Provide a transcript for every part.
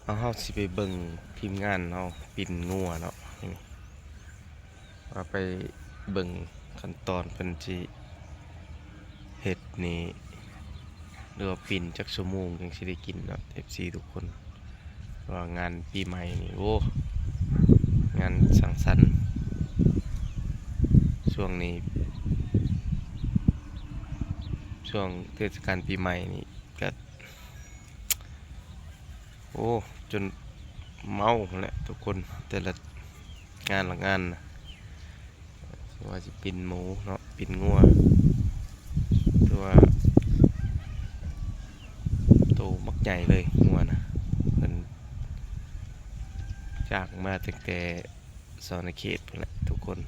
ເອົາ ເຮົາຊິໄປເບິ່ງທີມງານເຮົາປິ່ນງົວເນາະ ນີ້ ວ່າໄປເບິ່ງຂັ້ນຕອນເພິ່ນຊິເຮັດນີ້ ຫຼືວ່າປິ່ນຈັກຊົ່ວໂມງຈັ່ງຊິໄດ້ກິນເນາະ ເອັຟຊີທຸກຄົນ. ວ່າງານປີໃໝ່ນີ້ ໂອ້ ງານສັງສັນ ຊ່ວງນີ້ ຊ່ວງເທດສະການປີໃໝ່ນີ້ກະ ໂອ້ ຈົນເມົາຫັ້ນແຫຼະທຸກຄົນ ແຕ່ລະງານລະງານນະ. ວ່າຊິປິ່ນໝູເນາະ ປິ່ນງົວ ຄືວ່າໂຕບັກໃຫຍ່ເລີຍງົວນະ ເພິ່ນຈ້າງມາຕັ້ງແຕ່ສະຫວັນນະເຂດພຸ້ນແຫຼະທຸກຄົນ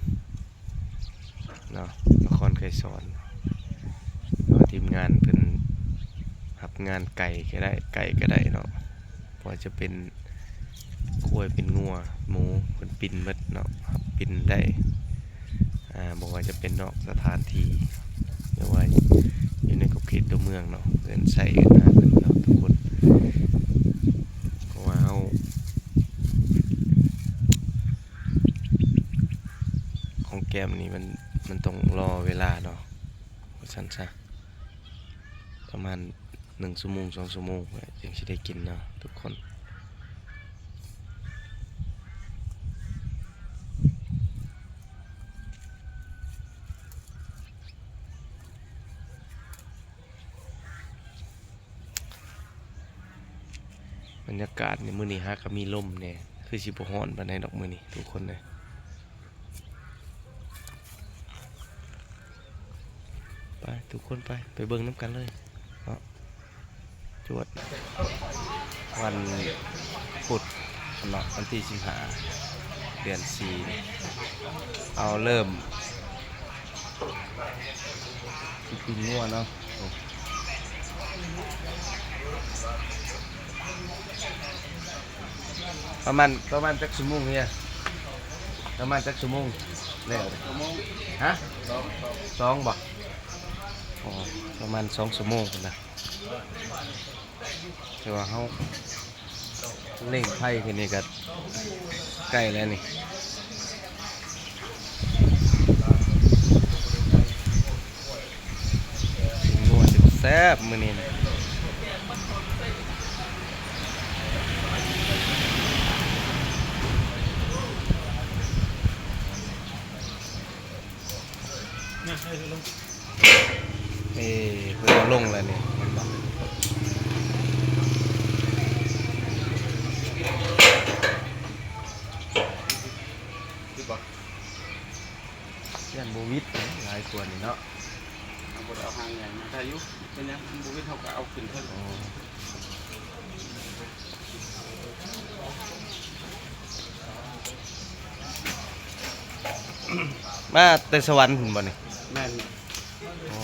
ເນາະ ນະຄອນໄກສອນ. ເພາະວ່າທີມງານເພິ່ນຮັບງານໄກກະໄດ້ ໃກ້ກະໄດ້ເນາະ. ບໍ່ວ່າຈະເປັນຄວາຍ ເປັນງົວ ໝູ ເພິ່ນປິ່ນໝົດເນາະ ປິ່ນໄດ້ ອ່າ ບໍ່ວ່າຈະເປັນນອກສະຖານທີ່ ຫຼືວ່າຢູ່ໃນຂອບເຂດຕົວເມືອງເນາະ ເອີ້ນໃຊ້ເອີ້ນຫາເພິ່ນເນາະທຸກຄົນ. ເພາະວ່າເຮົາ ຂອງແກ້ມນີ້ມັນ ມັນຕ້ອງລໍເວລາເນາະ ວ່າຊັ້ນຊະ ປະມານ ໜຶ່ງຊົ່ວໂມງ ສອງຊົ່ວໂມງພຸ້ນແຫຼະ ຈຶ່ງຊິໄດ້ກິນເນາະທຸກຄົນ. ບັນຍາກາດໃນມື້ນີ້ຫາກະມີລົມແດ່ ຄືຊິບໍ່ຮ້ອນປານໃດດອກມື້ນີ້ທຸກຄົນເອີຍ. ໄປທຸກຄົນໄປ ໄປເບິ່ງນຳກັນເລີຍເນາະ ຈວດ. ວັນພຸດເນາະ ວັນທີສິບຫ້າ ເດືອນສີ່ ເຮົາເລີ່ມຊິປີ້ງງົວເນາະ. ປະມານ ປະມານຈັກຊົ່ວໂມງເຮຍ? ປະມານຈັກຊົ່ວໂມງແລ້ວ? ຊົ່ວໂມງ ຮະ? ສອງ ສອງ ສອງບໍ? ອໍ ປະມານສອງຊົ່ວໂມງພຸ້ນນະ. ແຕ່ວ່າເຮົາເລັ່ງໄຟຂຶ້ນນີ້ກະໃກ້ແລ້ວນີ້. ຊິແຊບມື້ນີ້ນະ. ນີ້ເພິ່ນເອົາລົງແລ້ວນີ້ ເຫັນບໍ່? ຢ້ານບໍ່ຫວິດ ຫຼາຍກວ່ານີ້ເນາະ. ເຮົາບໍ່ໄດ້ເອົາຫາງໃຫຍ່ມາ ໄດ້ຢູ່ ເປັນຫຍັງ ມັນບໍ່ຫວິດ ເຮົາກະເອົາຂຶ້ນເທິງ. ອໍ ມາແຕ່ສະຫວັນພຸ້ນບໍ່ນີ້? ແມ່ນ. ໂອ້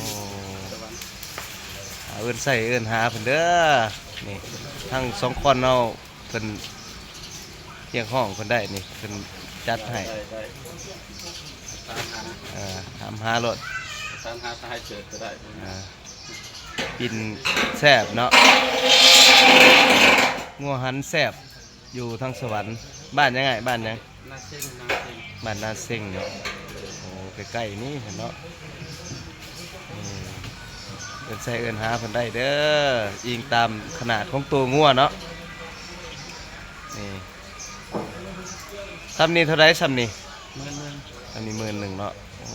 ເອີ້ນໃສ່ເອີ້ນຫາເພິ່ນເດີ ນີ້ ທັງສອງຄົນເຮົາ ເພິ່ນຮຽກຮ້ອງເພິ່ນໄດ້ນີ້ ເພິ່ນຈັດໃຫ້ ໄດ້ ໄດ້ ຕາມຫາ ເອີ ຕາມຫາໂລດ ຕາມຫາສະຫາຍເສີດກະໄດ້ ເອີ ກິນແຊບເນາະ ງົວຫັນແຊບ ຢູ່ທາງສະຫວັນ. ບ້ານຫຍັງອ້າຍ? ບ້ານຫຍັງ? ນາເຊັງ ນາເຊັງ ບ້ານນາເຊັງເນາະ. ໂອ້ ໃກ້ໆນີ້ເນາະ. ເອີ ເອີ້ນໃສ່ເອີ້ນຫາເພິ່ນໄດ້ເດີ ອີງຕາມຂະໜາດຂອງໂຕງົວເນາະ. ນີ້ ຊ່ຳນີ້ເທົ່າໃດ ຊ່ຳນີ້? ໝື່ນໜຶ່ງ ອັນນີ້ໝື່ນໜຶ່ງເນາະ. ໂອ້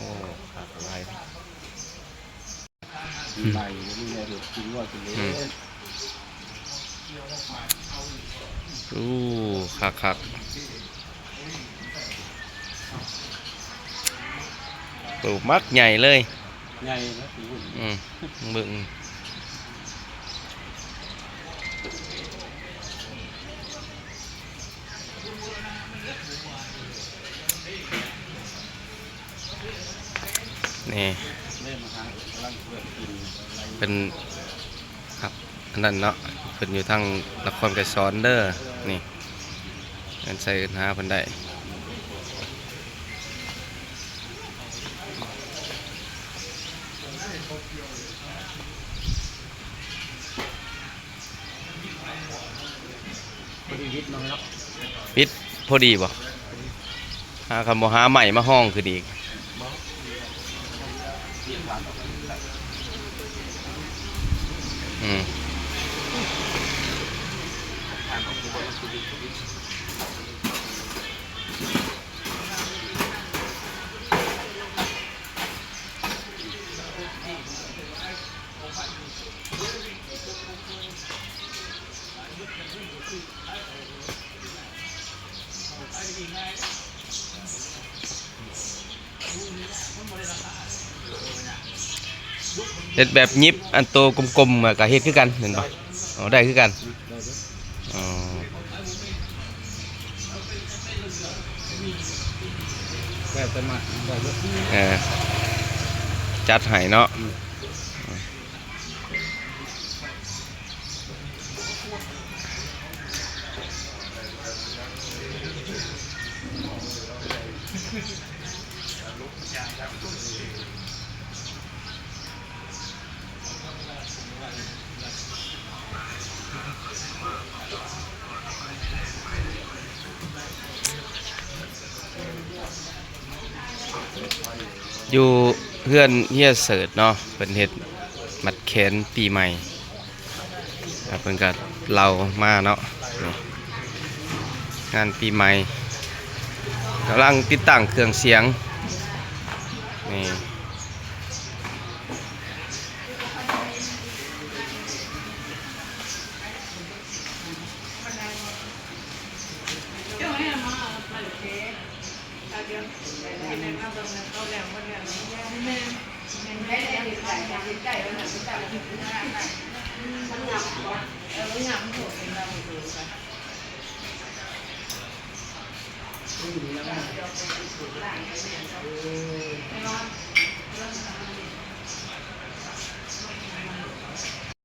ຄັກຫຼາຍ. ປີໃໝ່ນີ້ແຫຼະ ເຮັດກິນງົວກິນເຫຼັ້ນ. ອືມ ໂອ້ ຄັກໆ ໂຕບັກໃຫຍ່ເລີຍ ໃຫຍ່ນະ. ອືມ ເບິ່ງ. ນີ້ ເພິ່ນຮັບອັນນັ້ນເນາະ ເພິ່ນຢູ່ທາງນະຄອນໄກສອນເດີ. ນີ້ ເອີ້ນໃສ່ເອີ້ນຫາເພິ່ນໄດ້. ປິດພໍດີບໍ່? ຫາ ຄັນບໍ່ຫາໄມ້ມາຮອງຂຶ້ນອີກ. ອືມ. ເຮັດແບບຫຍິບອັນໂຕກົມໆ ກໍເຮັດຄືກັນແມ່ນບໍ່? ອໍ ໄດ້ຄືກັນ. ອໍ ແລ້ວແຕ່ມັກໄດ້ເບິດ. ເອີ ຈັດໃຫ້ເນາະ. ອືມ. ຢູ່ເຮືອນເຮຍເສີດເນາະ ເພິ່ນເຮັດມັດແຂນປີໃໝ່ ແລ້ວເພິ່ນກໍເລົ່າມາເນາະ ນີ້ ງານປີໃໝ່ ກຳລັງຕິດຕັ້ງເຄື່ອງສຽງ ນີ້. ອືມ.